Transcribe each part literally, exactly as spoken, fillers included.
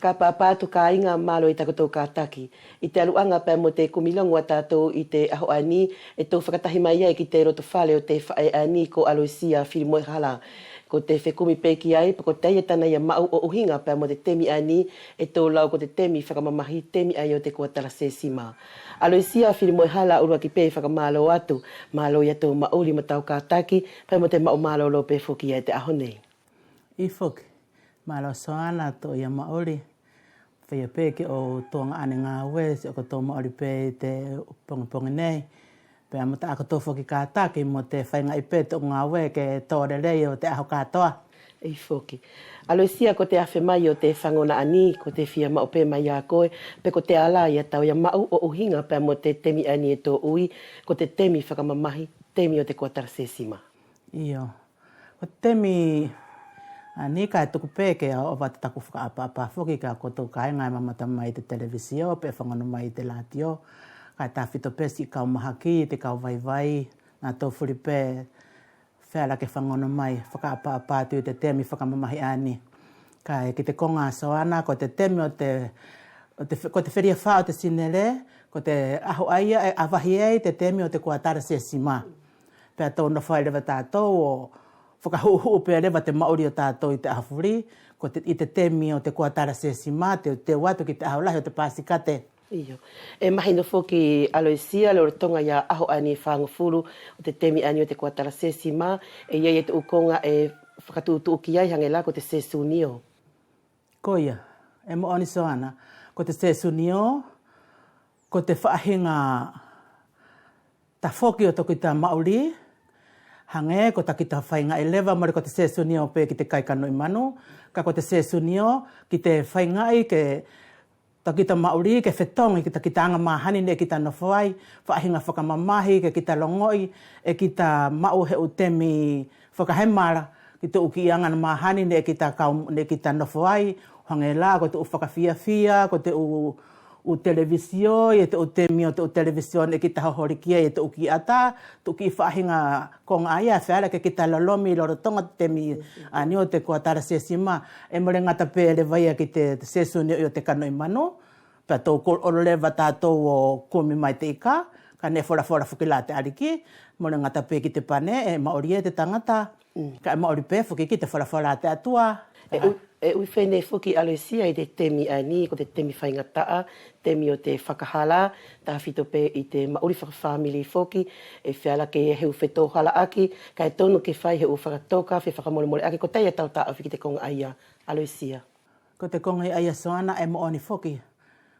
Ka papa atu kaiga, malo ʻi takotou kataki ʻi te aluʻaga pea mo te kumi logo a tatou ʻi te ʻaho ʻaeni, ʻe tou fakatahi mai ai ki te loto fale ʻo te faʻe ʻaeni ko Aloisia Filimoehala. Ko te fekumi pe ki ai pe kotea tana ia maʻu ʻo ʻuhiga pea mo te temi ʻaeni ʻe tou lau ko te temi fakamamahi, temi ʻaia ʻo te kuatalasesima. Aloisia Filimoehala, ʻuluaki pe fakamalo atu, malo ia tou maʻuli mo tau kataki pea mo te maʻu malolo pe foki ia ʻi te ʻaho nei. ʻIo foki, malo Soana tou ia maʻuli. Feia pe ke ʻou tuagaʻane gaue siʻokotou maʻuli pe ʻi te pogipogi nei. Pea mo takotou foki kataki mo te faigaʻi pe tou gaue ke to lelei ʻo te ʻaho katoa. ʻIo foki. Aloisia, ko te afe mai ʻo te fagona ʻaeni, ko te fia maʻu pe mai ia koe pe kotea la ia tau ia maʻu ʻo ʻuhiga pea mo te temi ʻaeni ʻe tou ui ko te temi fakamamahi, temi ʻo te kuatalasesima? ʻIo. Ko te temi ʻaeni kaʻe tuku pe ke ʻoʻova atu taku fakaʻapaʻapa foki kia kotou kaiga ʻe mamata mai ʻi te televisio pe fagono mai ʻi te latio. Kaʻe tafito pe siʻi kau mahaki, te kau vaivai, natou fuli pe feala ke fagono mai, fakaʻapaʻapa atu ʻi te temi fakamamahi ʻaeni. Kaʻe ki te koga Soana, ko te temi ʻo te, ʻo te fe-, ko te felia fa ʻo te sinele, ko te ʻaho ʻaia ʻe ʻavahi ai te temi ʻo te kuatalasesima. Pea tou nofo ai leva tatou ʻo fakahuʻuhuʻu pe leva te maʻuli ʻo tatou ʻi te ʻaho fuli, ko te, ʻi te temi ʻo te kuatalasesima, te, te ʻu atu ki te ʻaho lahi ʻo te pasikate. ʻIo. ʻE mahino foki Aloisia, lolotoga ia ʻaho ʻaeni ʻe fagofulu ʻo te temi ʻaeni ʻo te kuatalasesima, ʻe ʻi ai te ʻu koga ʻe fakatuʻutuʻu ki ai hage la ko te sesunio. Koia, ʻe moʻoni Soana, ko te sesunio, ko te faʻahiga tafoki ʻo tokita maʻuli, hage ko takita faigaʻi leva, mole ko te sesunio pe ki te kai kanoʻi manu, kaʻe ko te sesunio ki te faigaʻi ke takita maʻuli ke fetogi ki takita aga mahani neʻe kita nofo ai, faʻahiga fakamamahi ke kita logoʻi, ʻe kita maʻu he ʻu temi fakahemala ki te ʻu kiʻi aga mahani neʻe kita kau, neʻe kita nofo ai, hage la ko te ʻu fakafiafia, ko te ʻu, ʻu televisio, ʻi te ʻu temi ʻo te ʻu televisio neʻe kita hoholi ki ai, ʻi te ʻu kiʻi ata, te ʻu kiʻi faʻahiga koga ʻaia ʻe feala ke kita lolomi lolotoga te temi ʻaeni ʻo te kuatalasesima. ʻE mole gata pe leva ia ki te sesunio ʻo te kanoʻi manu, pea tou koloʻolo leva tatou ʻo kumi mai te ika, kaʻe neʻe folafola foki la te ʻAliki, mole gata pe ki te pane ʻe maʻuli ia te tagata, kaʻe maʻuli pe foki ki te folafola a te ʻAtua. ʻE ui, ʻe ui fenei foki Aloisia ʻi te temi ʻaeni, ko te temi faigataʻa, temi ʻo te fakahala, tafito pe ʻi te maʻuli fakafamili foki, ʻe feala ke ʻi ai he ʻu fetōhalaʻaki, kaʻe tonu ke fai he ʻu fakatoka, fefakamolemoleʻaki, kotea tau taʻofi ki te koga ʻaia, Aloisia? Ko te koga ʻaia Soana ʻe moʻoni foki,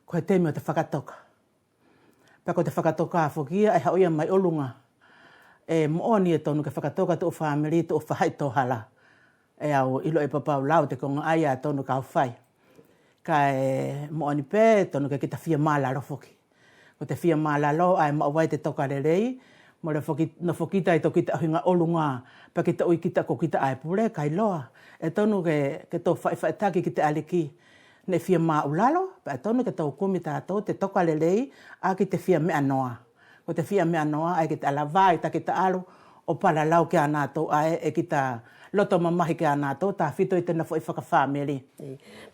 ko he temi ʻo te fakatoka. Pea ko te fakatoka foki ia ʻe haʻu ia mai ʻoluga. ʻE moʻoni ʻe tonu ke fakatoka te ʻu famili, te ʻu faʻahitohala. ʻE au iloʻi papau lau te koga ʻaia ʻe tonu kau fai. Kaʻe moʻoni pe ʻe tonu ke kita fia malalo foki. Ko te fia malalo ʻae maʻu ai te toka lelei, mole foki, nofo kita ʻi tokita ʻuhiga ʻoluga, pea kita ui kita ko kita ʻae pule, kailoa. ʻE tonu ke, ke tou faʻifaʻitaki ki te ʻAliki. Neʻe fia maʻulalo, pea ʻe tonu ke tou kumi tatou te toka lelei, ʻaki te fia meʻa noa. Ko te fia meʻa noa ʻae ki te ʻalavai takita alu ʻo palalau kia natou ʻae ʻe kita loto mamahi kia natou, tafito ʻi te nofoʻi fakafamili.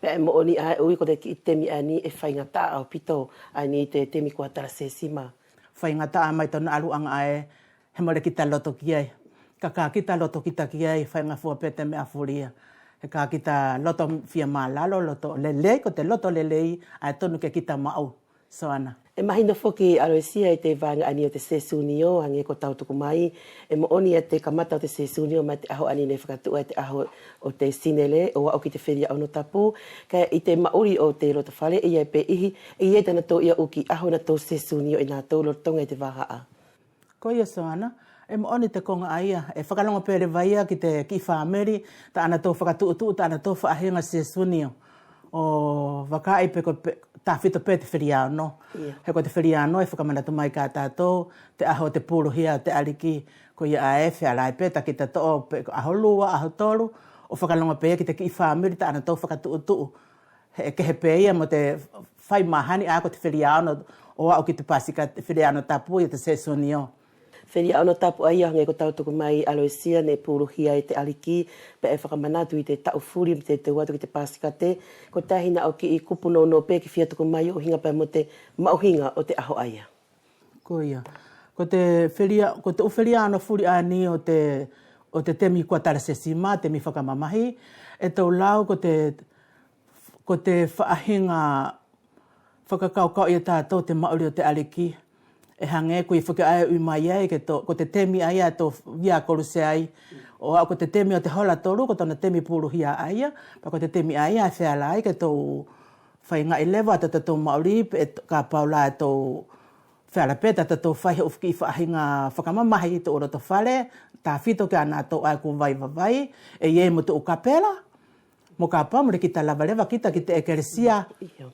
Pea ʻe moʻoni ʻae ʻe ui ko te kiʻi temi ʻaeni ʻe faigataʻa ʻaupito ʻaeni ʻi te temi kuatalasesima. Faigataʻa mai tona aluʻaga ʻae, he mole kita loto ki ai. Kaʻe ka kita loto kita ki ai, faigafua pe te meʻa fuli ia. He ka kita loto fia malalo, loto lelei, ko te loto lelei ʻae tonu ke kita maʻu. Soana. ʻE mahino foki Aloisia ʻi te vaega ʻaeni ʻo te sesunio, hage ko tau tuku mai, ʻe moʻoni ia te kamata ʻo te sesunio mai te ʻaho ʻaeni neʻe fakatuʻu ai te ʻaho ʻo te sinele, ʻo aʻu ki te felia ono tapu, kaʻe ʻi te maʻuli ʻo te loto fale ʻe ʻi ai pe ʻihi ʻe ʻi ai tanatou ia ʻu kiʻi ʻaho ʻe natou sesunio e natou lolotoga ʻi te vahaʻa. Koia Soana, ʻe moʻoni te koga ʻaia, ʻe fakalogo pe leva ia ki te kiʻi famili, tanatou fakatuʻutuʻu, tanatou faʻahiga sesunio. ʻO vakaʻi pe ko pe, tafito pe te felia ono. Ia. He ko te felia ono ʻe fakamanatu mai kia tatou, te ʻaho ʻo te puluhia ʻo te ʻAliki, koia ʻae ʻe feala ai pe takita toʻo pe ko ʻaho lua, ʻaho tolu, ʻo fakalogo pe ia ki te kiʻi famili, tanatou fakatuʻutuʻu. He ʻe kehe pe ia mo te fai mahani ʻae ko te felia ono ʻo aʻu ki te pasika, felia ono tapu ia te sesunio. Felia Ono Tapu ʻaia, ohage ko tau tuku mai Aloisia, neʻe puluhia e te ʻAliki, pea ʻe fakamanatu ʻi te taʻu fuli mo te teu atu ki te Pasikate. Kotea hina ʻo kiʻi kupu nounou pe ke fia tuku mai ʻo ʻuhiga pea mo te maʻuhiga ʻo te ʻaho ʻaia? Koia. Ko te felia, ko te ʻu felia ono fuli ʻaeni ʻo te, ʻo te temi kua talasesima, temi fakamamahi. ʻE tou lau ko te, ko te faʻahiga fakakaukau ia tatou te maʻuli ʻo te ʻAliki. ʻE hage kua fakaʻai ui mai ai ke to, ko te temi ʻaia ʻe tou via koluse ai. ʻO aʻu ko te temi ʻo te hola tolu, ko tona temi puluhia ʻaia, pea ko te temi ʻaia ʻe feala ai ke tou faigaʻi leva tatatou maʻuli, pe ka pau la ʻe tou feala pe tatatou fai he ʻu kiʻi faʻahiga fakamamahi ʻi te ʻu loto fale, tafito kia natou ʻae kua vaivai, ʻe ʻi ai mo te ʻu kapela, mo ka pau mole kita lava leva kita ki te ʻekelesia. Io.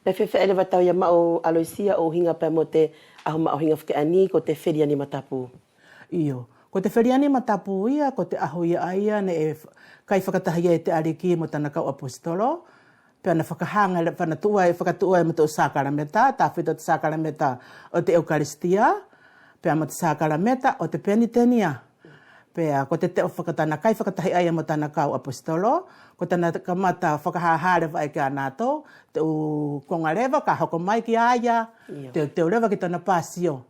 Pe feafeaʻi leva tau ia maʻu Aloisia ʻo ʻuhiga pea mo te ʻaho maʻuhiga fuli ʻaeni ko te felia nima tapu? Io. Ko te felia nima tapu ia, ko te ʻaho ia ʻaia neʻe f-, kai fakatahi ai te ʻAliki mo tana kau aposetolo, pea na fakahaga, pea na tuʻu ai, fakatuʻu ai mo te ʻu sakalameta, tafito te sakalameta ʻo te ʻEukalistia, pea mo te sakalameta ʻo te penitenia. Pea ko te teʻo fakata-, na kai fakatahi ʻaia mo tana kau aposetolo, ko tana kamata fakahaha leva ai kia natou te ʻu koga leva ka hoko mai kia ia, io, teuteu leva ki tona pasio.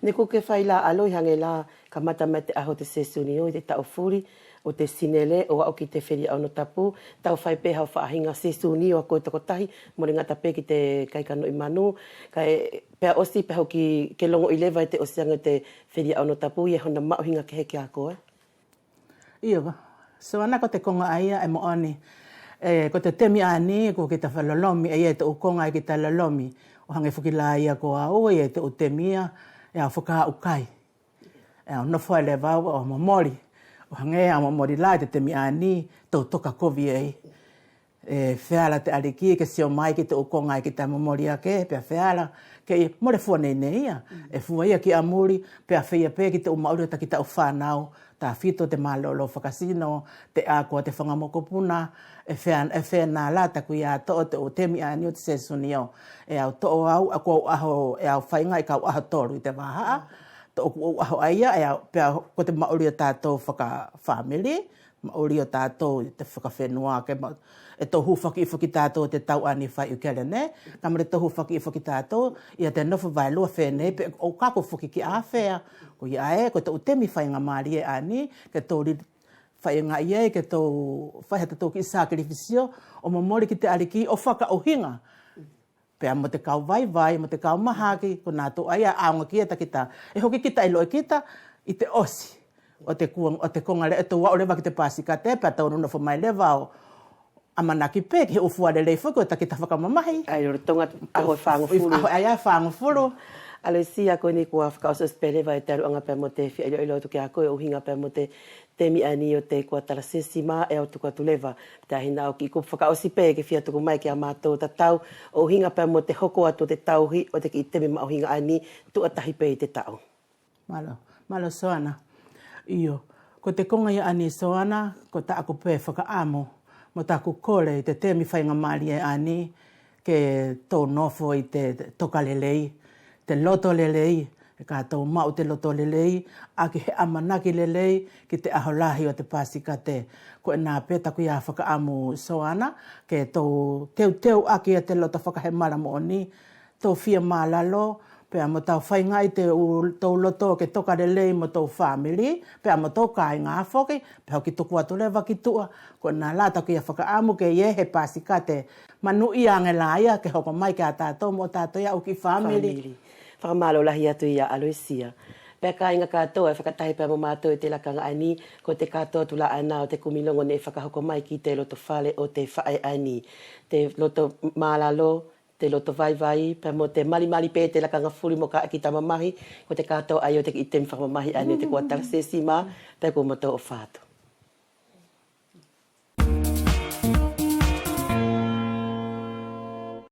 Neʻe kua ke fai la ʻaloʻi hage la, kamata mai te ʻaho ʻo te Sesunio ʻi te taʻu fuli ʻo te Sinele ʻo aʻu ki te felia ono tapu, tau fai pe hau faʻahiga Sesunio a koe tokotahi, mole gata pe ki te kai kanoʻi manu, kaʻe pea ʻosi pea hoki ke logoʻi leva ʻi te ʻosi age ʻo te felia ono tapu ia hona maʻuhiga kehe kia koe. Io, Soana, ko te koga ʻaia ʻe moʻoni. ʻE, ko te temi ʻaeni kua kita faʻa lolomi, ʻe ʻi ai te ʻu koga ʻe kita lolomi. ʻO hage foki la ia ko au, ʻe ʻi ai te ʻu temi ia ʻe au fakaʻu kai. ʻE au nofo ai leva au ʻo momoli. ʻO hage au momoli la ʻi te temi ʻaeni, tou toka kovi ai. ʻE feala te ʻAliki ke sio mai ki te ʻu koga ʻe kita momoli ake, pea feala ke mole fua nei nei ia. ʻE fua ia kia muli, pea feia pe ki te ʻu maʻuli ʻo takitaʻu fanau, tafito te malolo fakasino, te ako ʻa te faga mokopuna, ʻe fea-, ʻe fenua la taku ia toʻo te ʻu temi ʻaeni ʻo te Sesunio. ʻE au toʻo au, ʻa ko au ʻaho, ʻe au faigaʻi kau ʻaho tolu ʻi te vahaʻa, toʻo ʻoku ʻaho ʻaia, ʻe au, pea ko te maʻuli ʻo tatou fakafamili, maʻuli ʻo tatou ʻi te fakafenua ke ma-, ʻe tou hufaki foki tatou ʻi te tau ʻaeni fai ʻi Kelene, kaʻe mole tou hufaki foki tatou ia te nofo vaelua fenei pe ʻo kaku foki ki ʻafea. Koia ʻae, ko te ʻu temi faigamalie ʻaeni, ke tou li-, faigaʻi ai, ke tou fai hatatou kiʻi sakilifisio, ʻo momoli ki te ʻAliki ʻo fakaʻuhiga. Pea mo te kau vaivai, mo te kau mahaki, ko natou ʻaia ʻaoga kia takita. ʻE hoki kita ʻiloʻi kita ʻi te ʻosi ʻo te kua-, ʻo te koga lea ʻe tou aʻu leva ki te Pasikate, pea tou nonofo mai leva ʻo ʻamanaki pe ki he ʻu fua lelei foki ʻo takita fakamamahi. ʻAi, lolotoga ʻaho ʻe fagofulu. ʻAho ʻaia ʻe fagofulu. Aloisia, ko ʻeni kua fakaʻosiʻosi pe leva e te ʻaluʻaga pea mo te fia ʻiloʻilo atu kia koe ʻo ʻuhiga pea mo te temi ʻaeni ʻo te kua talasesima. ʻE au tuku atu leva te ʻahiga ʻo kiʻi kupu fakaʻosi pe ke fia tuku mai kia matou tatau ʻo ʻuhiga pea mo te hoko atu ʻo te tauhi ʻo te kiʻi temi maʻuhiga ʻaeni tuʻa tahi pe ʻi te taʻu. Malo, malo Soana. Io, ko te koga ia ʻaeni Soana, ko taku pe fakaʻamu mo taku kole ʻi te temi faigamalie ʻaeni, ke tou nofo ʻi te toka lelei, te loto lelei, ʻe ka tou maʻu te loto lelei, ʻaki he ʻamanaki lelei ki te ʻaho lahi ʻo te Pasikate. Ko ʻena pe taku ia fakaʻamu Soana, ke tou teuteu ʻaki ia te loto fakahemala moʻoni, tou fia malalo, pea mo tau faigaʻi te ʻu, tou loto ke toka lelei mo tou famili, pea mo tou kaiga foki, pea hoki tuku atu leva ki tuʻa. Ko ʻena la taku ia fakaʻamu ke ʻi ai he Pasikate manuʻia age la ia ke hoko mai kia tatou mo tatou ia ʻu kiʻi famili. Famili. Fakamalo lahi atu ia Aloisia. Pea kaiga katoa ʻe fakatahi pea mo matou ʻi te lakaga ʻaeni, ko te katoa atu la ʻaena ʻo te kumi logo neʻe fakahoko mai ki te loto fale ʻo te faʻe ʻaeni. Te loto malalo, te loto vaivai, pea mo te malimali pe ʻi te lakaga fuli mo ka ʻe kita mamahi, ko te katoa ʻaia ʻo te kiʻi temi fakamamahi ʻaeni ʻo te kua talasesima, pea kua matou ʻofa atu.